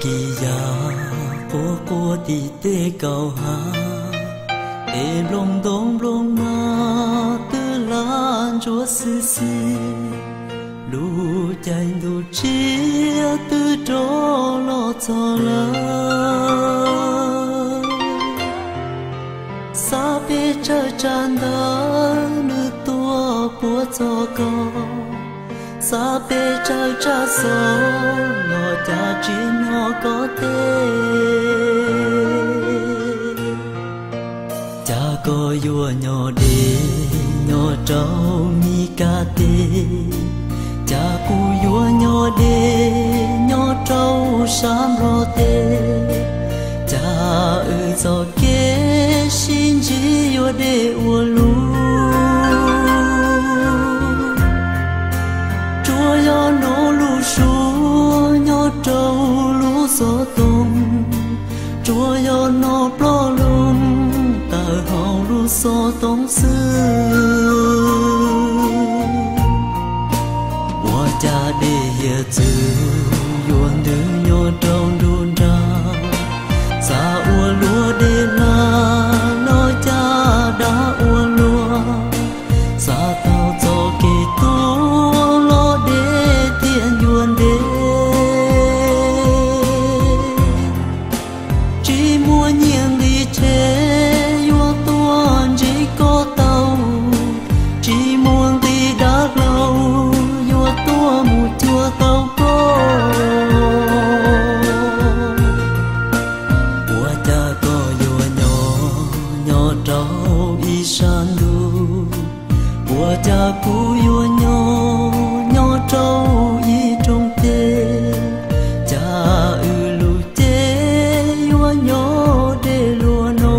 Kis yas quaj quaj tim tej kaum hav, es nplooj ntoo nplooj mab twb lam ntsuab xwb xwb. Lub caij ntuj tsiab twb rov los txog lawm. Xav peb tsawg tsam ntawd nws tuaj puag txog ko, xav peb tsawg tsam xov los cas tsis hnov koj teb. Cas koj yuav nyob deb nyob rau Mis Kas teb, cas kuv yuav nyob deb nyob rau sab Nplog teb. Cas wb txoj kev sib ntsib yuav deb ua luaj. Tsuas yog hnov lub suab nyob rau lub xov tooj, tsuas yog hnov ploj loo tawm hauv lub xov tooj xwb. Ua cas dej hiav txwv yuav ntws nyob rau nruab nrab, xav ua luam dej hla los cas dav ua luaj, xav taug txoj kev tuaj los deb tiaj ncua ntev. Tsis muaj nyiaj nqi tsheb yuav tuaj ntsib koj tau, tsis muaj nqi dav hlau yuav tuaj mus cuag tau koj. Ua cas koj yuav nyob nyob rau ib sab ntuj, ua cas kuv yuav nyob nyob rau ib rooj teb. Cas wb lub cev yuav nyob deb luaj no.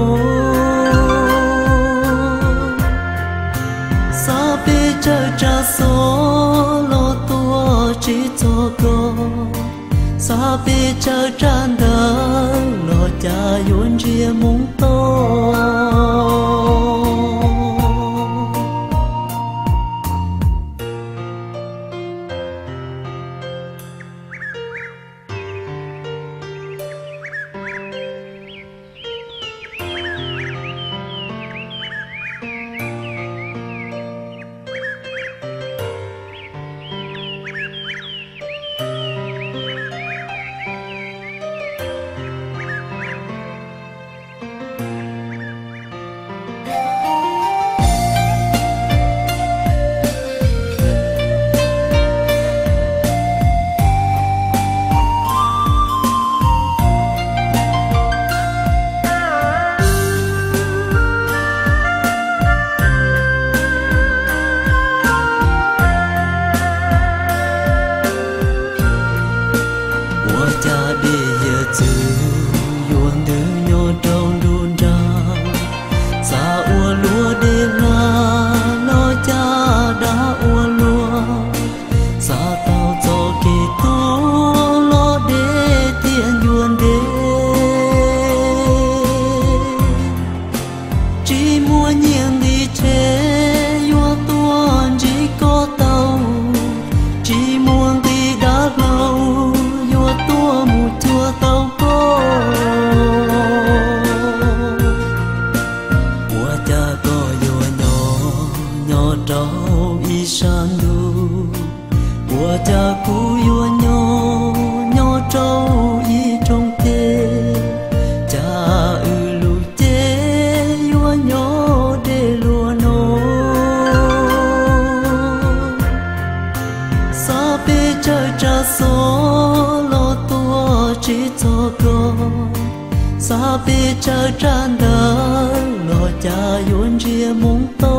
Xav peb tsawg tsam xov los tuaj tsis txog koj, xav peb tsawg tsam ntawd los cas yuav ntsia mus tod. Ua cas dej hiav txwv yuav ntws nyob rau nruab nrab, xav ua luam dej hla los cas dav ua luaj, xav taug txoj kev tuaj los deb tiaj ncua ntev. Tsis muaj nyiaj nqi tsheb yuav tuaj ntsib koj tau, tsis muaj nqi dav hlau yuav tuaj mus cuag tau koj. Ua cas koj yuav nyob nyob rau ib sab ntuj, ua cas kuv yuav nyob nyob rau ib rooj teb. Cas wb lub cev yuav nyob deb luaj no. Xav peb tsawg tsam xov los tuaj tsis txog koj, xav peb tsawg tsam ntawd los cas yuav ntsia mus tod.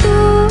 Tus